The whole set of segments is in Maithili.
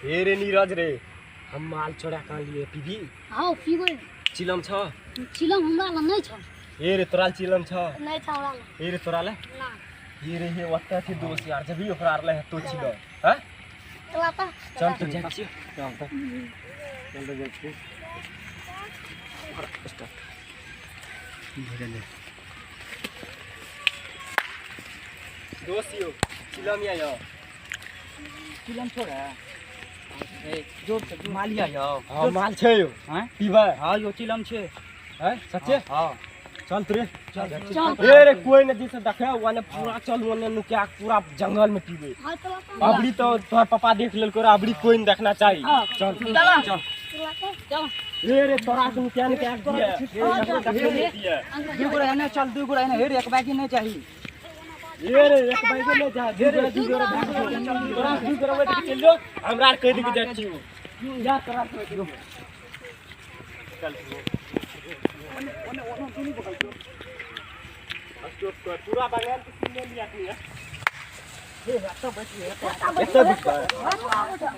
हे रे नीरज रे, हम माल चोरा कहाँ लिए पीबी? हाँ पीबै। चिलम छ? चिलम हमरा लग नहि छ। हे रे तोरा चिलम छ? नहि छ हमरा लग। हे रे तोरा ले? ना। हे रे हे ओतऽ छै दोस्त यार, जबी ओकरा आर ले हेतो चिलम। हैं? चला तऽ। चल तऽ जाइ छियै। चल तऽ। चल तऽ जाइ छियै। स्टार्ट। दोस्त यो चिलम या यो। चिलम छोड़ ए जो मालिया यौ। हाँ माल छै यो। हैं? पीबै? हाँ यो चिलम छै। हैं सच्चे? हाँ। चल तोरे। चल। चल। ए रे कोई नहीं जैसे देखे ओने पूरा चल ओने नुकिया पूरा जंगल में पीबे। हाँ चला तऽ। अबरी तो तोहर पापा देख लेलको रे, अबरी कोई नहीं देखना चाहिए। हाँ। चल चला। चल। चला तऽ। चल। ए रे तोरा से नुकिया नुकिया के दिए। ए रे दिए। दू गोरा एने चल, दू गोरा एने। हे रे एक बाइक नहीं चाही। ए रे एक बाइक नहीं जा, दू गोरा दू गोरा भाग चल। तोरा दू गोरा बैठ के चल जो, हमरा आर कह दे के जाइ छियो। जा तोरा कह दे। चल। ओने ओने दुनू बगल जो। स्टॉप कर, पूरा बागान के सुन लिया तू। हे एतऽ बैठ एतऽ बैठ।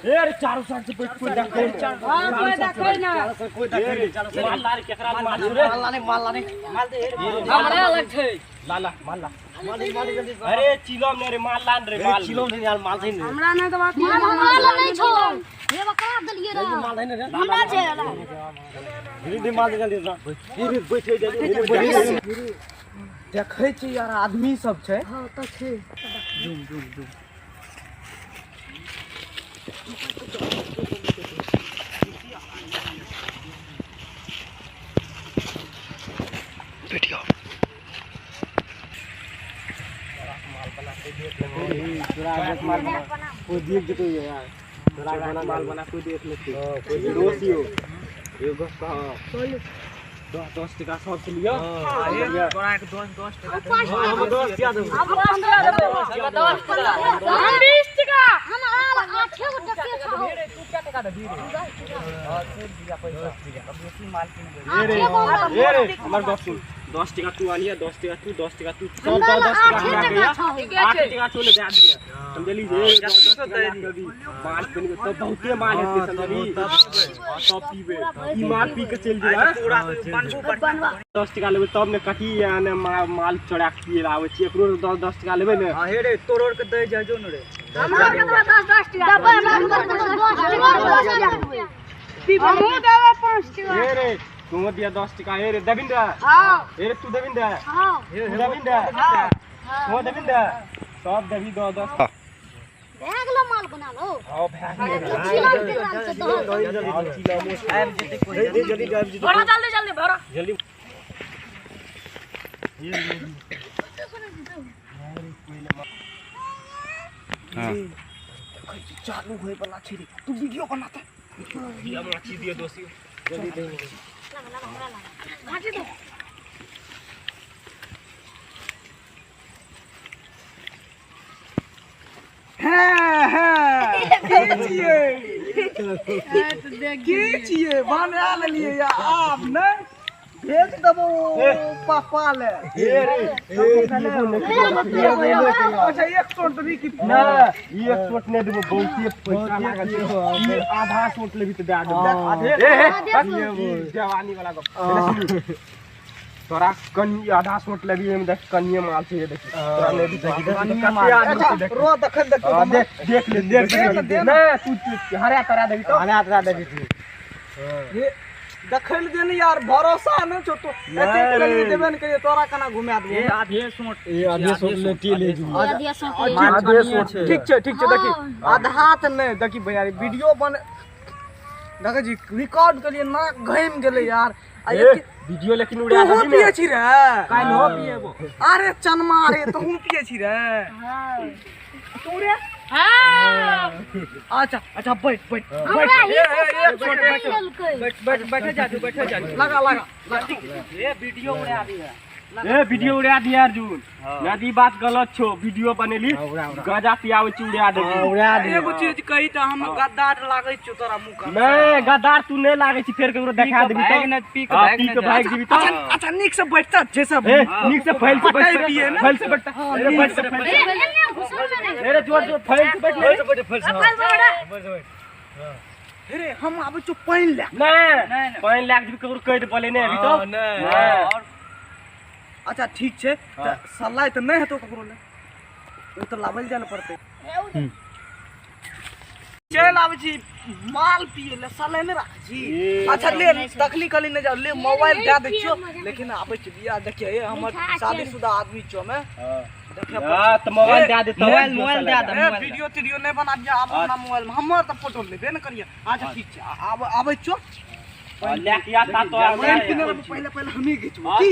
ए रे चारू साइड से बैठ कोई देखै नहीं। हां कोई देखै ना। कोई देखै नहीं। माल ला रे केकरा माल रे। माल लाने माल लाने माल दे। हमरा अलग छै। ला ला माल ला। अरे चिलम ने रे माल लान रे माल। चिलम ने यार माल नहीं। हमरा नहि दबा। माल हमरा लग नहि छौ। हे बकरा देलियै रे। माल नहीं रे। हमरा छै। धीरे धीरे माल जल्दी जा। धीरे बैठे जा। देखै छी यार आदमी सब छै। हाँ तऽ छै। जुम जुम जुम। माल बना कोई देख जतो यार। तोरा माल बना कोई देख लेते। कोई दोस्त यो। एगो कह। 10 10 टका सब से लियो। तोरा के 10 10 टका। हम 10 दिया देबो। हम 15 देबै। हम 20 टका। हम आठे गो टके छौ। तू क्या टका देबी रे? हां से दिया पैसा। बेसी माल किन ए रे आठे गो हमरा। ए रे हमर गप सुन। 10 टका तू आनिया, 10 टका तू, 10 टका तू, सब हमरा 10 लग 10 टका आठे हमरा के टका छौ। 8 टका छोले दे दिए। समझली रे? 10 10 टका ला के भी माल किन के तब बहुते माल हेतै समझली। तब पीबे। ई माल पी के चलि जेबै। पूरा बनबू बनवा। 10 टका लेबै तब ने कटी ने माल चोरा के पिए आबै छी। एकरो 10 10 टका लेबै ने। हां हे रे तोड़ के दे जा जो न रे। हमरा के देबै 10 10 टका। देबै हमरा के 10 टका। हमहूँ देबै 5 टका। हे रे तू दिया 10 टका। हे रे देबिन रे। हाँ। हे रे तू देबिन रे। हाँ। तू देबिन रे। तू देबिन रे। सब देबी 10 10। भए गेलो माल बना लो। हां भए गेलै। चिलम केकरा छै दह। आबि जेतै कोई। जल्दी जल्दी आबि जेतै। भरा जल्दी जल्दी भरा। जल्दी। हां चालू होय वाला छै रे। तू वीडियो बनाता। दिया माची दिया दोस्ती। जल्दी दे। हमरा लग घाटी दो। हां हां की छियै की छियै बना लेलियै आब नै भेज देबो पापा ले। हे रे हे अच्छा एक सौ देबी की? ना एक सोट नहीं देबो, बहुते पैसा लागल छै। ई आधा सोट लेबी तऽ दए देबो। आधे। ए हे बस जवानी वाला गप। तोरा कनि आधा सोट लेबी एमे देख कनिये माल छै। ये देखी तोरा लेबी देखी कते आदमी छै देख। रो दखन देख। हाँ, देख देख ले देख देख, ले देख। ना तू हरा तरा देबी तो हरा तरा देबी तू। देखल दे ने यार भरोसा नहीं छो तो। एते रे। लेलिए देबे ने करिए तोरा केना घुमा देबो। ए आधे सोट ए आधे सोट लेटी ले जू। आधे सौ आधे सोट ठीक छै ठीक छै। देखी आधा तऽ नहि देखी भैया वीडियो बन देखै छी रिकॉर्ड केलिए नाक घामि गेलै यार। आ ए वीडियो लेकिन उड़ा तूहू देबी पिए ने। छी रे? काल्हि हो पिएबो। अरे चनमा रे तूहू पिए छी रे? तू रे? हां। अच्छा अच्छा बैठ बैठ हमरा बैठ। ही ए, से बैठ लेलकै। बैठ बैठ बैठ जा तू बैठ जा। लगा लगा ए वीडियो उड़ा दिया। ए वीडियो उड़ा दिया अर्जुन। नदी बात गलत छो। वीडियो बनेली गांजा पियावे छी उड़ा देबी। उड़ा एगो चीज कही त हम गद्दार लागै छियो तोरा मुंह का। नहीं गद्दार तू नहीं लागे छी, फेर केकरो देखा देबी त पी के हाँ, भागि पी के भागि जेबी त। अच्छा नीक से बैठता जैसे ए नीक से फैल से पटाइ बैठ पिए ने। फैल से बैठ। अरे बैठ से फैल ए से। एने घुसल में अरे जोर जोर फैल से बैठ। फैल से बैठ। रे हम आबै छौ पानि लए। नहि पानि लए के ककरो कहि दे बोले नहि अभी तो। नहि अच्छा ठीक छै तऽ सलाइ तऽ नहि हेतौ ककरो ले, ओ तऽ लाबै लए जाय लए पड़तै। चलि आबै छी माल पिए ले, सलाइ नहि राखै छी। अच्छा ले तखनी कली नहि जाओ, ले मोबाइल दए दै छियौ, लेकिन आबै छी बियाह देखिए हमर शादीशुदा आदमी छियौ हमे। हां त मोबाइल दए दे, मोबाइल दए दे, वीडियो तीडियो नहि बनाबियै आब अपना मोबाइल में, हमर तऽ फोटो लेबे ने करियै। अच्छा ठीक छै आबै छियौ ले के आ ता तो पहिले पहिले हमही घिचबो की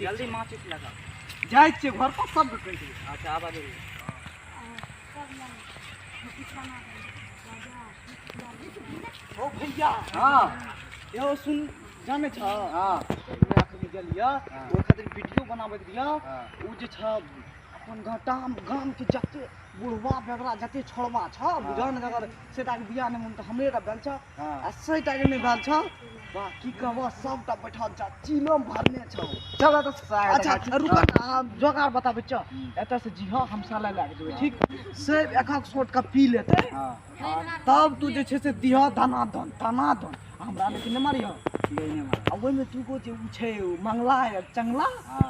जल्दी माचिस लगा जाइ छियै घर पर सब कहि देबै। अच्छा आबा दे ओ भैया। हां यो सुन जाने छ। हां अखनी गेलियै ओहि खातिर वीडियो बनाबैत रहियै, ओ जे छ अपन गाम गाम के जते बुढ़वा बेगरा जते छोड़वा छ बुझल ने, अगर सेटा के बियाह नहि तऽ हमरे टा भेल छ आ सेटा के नहि भेल छ। वाह की कहबो सबटा बैठल छ चीलो भरने छ। चल तऽ अच्छा रुक जोगार बताबै छ, एतऽ से जी हम साला लए के जेबै ठीक से एक एक शॉट का पी लेतै तब तू जे छै से दिह धना धन धना धन, हमरा लेकिन नहि मारिह। आ ओहिमे दूगो जे ओ छै मंगला या चंगला,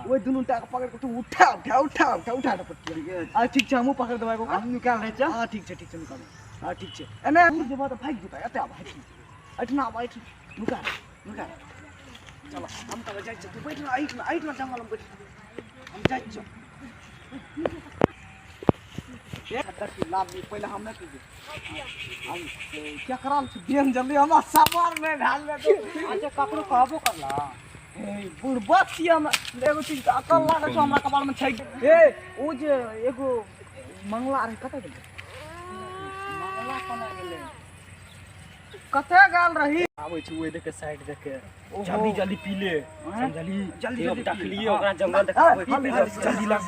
ओहि दुनू टा के पकड़ के तू उठा उठा उठा उठा उठा के पटिया। आ ठीक छै हमहूँ पकड़ देबै ओकरा, हम निकाल लै छियै। हां ठीक छै ठीक छै निकाल। हां ठीक छै एने दूर जेबह तऽ भागि जेतै, एते आब एहिठिना आब एहिठिना नुका नुका चल हम तब जाइ छियै, तू बैठ ना एहिठिना एहिठिना जंगलमे बैठ, हम जाइ छियौ। लाभ पहिले हम नहि पीबै केकरा देन जल्दी हमरा सवार नहि भेल। अच्छा ककरो कहबो करला ए बुढ़बक छियै हम, एगो चीज अकल लागल छौ हमरा कपारमे छै। ए ओ जे एगो मंगला रहै कतऽ गेलै? मंगला कोना गेलै? कतऽ गेल रही? आबै छै ओहि देखे साइड देखे जल्दी जल्दी पी ले समझली, जल्दी जल्दी देखलियै ओकरा जंगल देखाबै जल्दी लग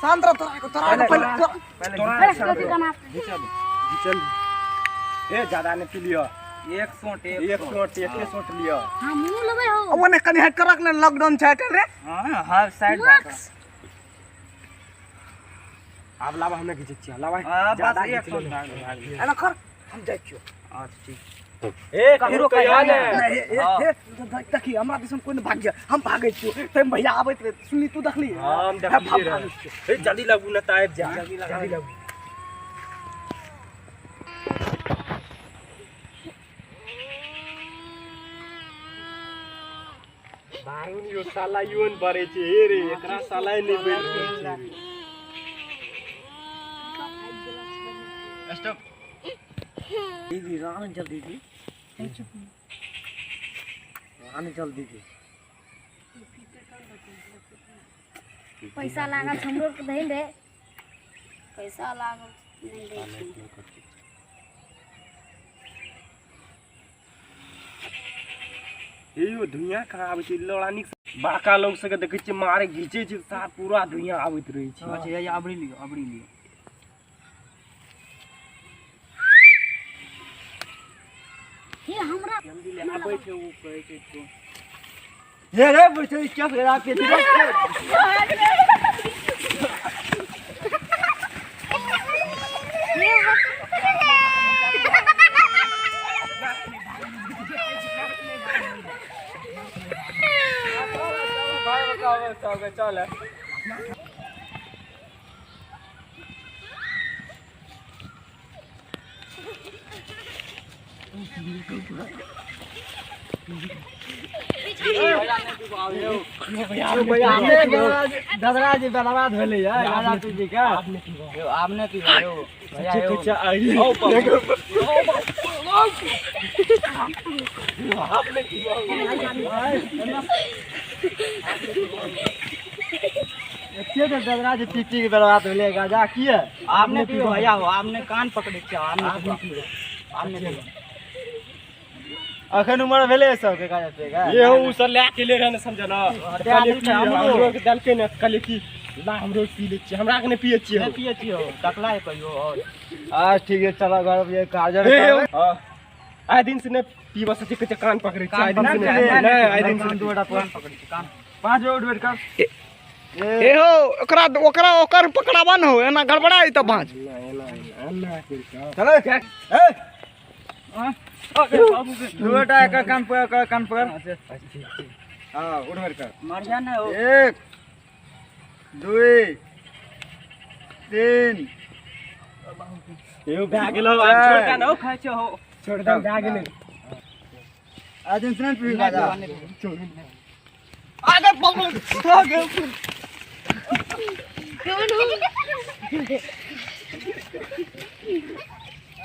शांत रह, तोरा के पहिले तोरा घिचल ए ज्यादा नहीं पी लियो, एक सोट एक सोट लियो। हां मुंह लेबै हो ओने कनि हट करक ने, लॉकडाउन छै रे। हां हां साइड जा आब लावा हमने घिचै छियै, लावा ज्यादा एक सोट एना कर हम जाइ छियौ। अच्छा ठीक ए ककरो कहिया ने देखी हमरा दिसन कोइ नहि भाग्य, हम भागै छियौ तैं भैया आबैत रहे सुनी तू देखली? हम देखलियै रे। ए जल्दी लगू न त आबि जा, जल्दी लगू। बारून यो साला योन बरे छै हे रे, एकरा साला नहि बैठ रहल छै रे। स्टॉप दीदी रान जल्दी दी, रान जल्दी दी। पैसा लागल हमरो के दही रे, पैसा लागल नहीं दै छी। यो धुइयां कहाँ आबै छै? लौड़ा नीक बड़का लोग सबके देखै छियै मारे घिचै छै साफ पूरा धुइयां आबैत रहै छै। अच्छा ये अबरी लियो अबरी लियो। ये हमरा जल्दी ले आबै छै ओ कहै छै तो हे रे बैठे क्या फेरा के चल दादा जी बर्बाद भेलै यार जी के आब नहि पीबो यौ एते तऽ दादा जी पी पी के बर्बाद भेलै गाजा किए। आब नहि पीबो भैया हो, आब नहि कान पकड़ै छियै, आब नहि पीबो, आब नहि पीबो। अखन उमर भेलै सबके गाजा पिए के। ये हो उ सब लए के ले रहे ने समझ ना, हमरो के देलकै ने कहलियै कि ला हमरो पी लै छियै, हमरा के नहि पियै छियै, नहि पियै छियै तकला है कहियो और। आज ठीक है चलो घर पे काजर हां आइ दिन से नहि पीबऽ सकै छै, कान पकड़ै छै आइ दिन से नहि, आइ दिन से दूटा कान पकड़ै छै, कान 5 उठ बैठ कर ए हो ओकरा ओकरा ओकर पकड़ावा न हो एना गड़बड़ाई त भांज एना एना एना चलो ए बेटा एक कान पकड़, कान पकड़। हाँ उठ मेरे कर। मर जा ना हो। 1 2 3। यो भए गेलो छोड़ का न खाइ छ हो। छोड़ दे भए गेलै। आज इंसान पी बाजा। आगे बाबू आगे।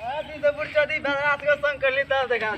आज तो बुढ़ दी रात को संग कर ली तब देखा।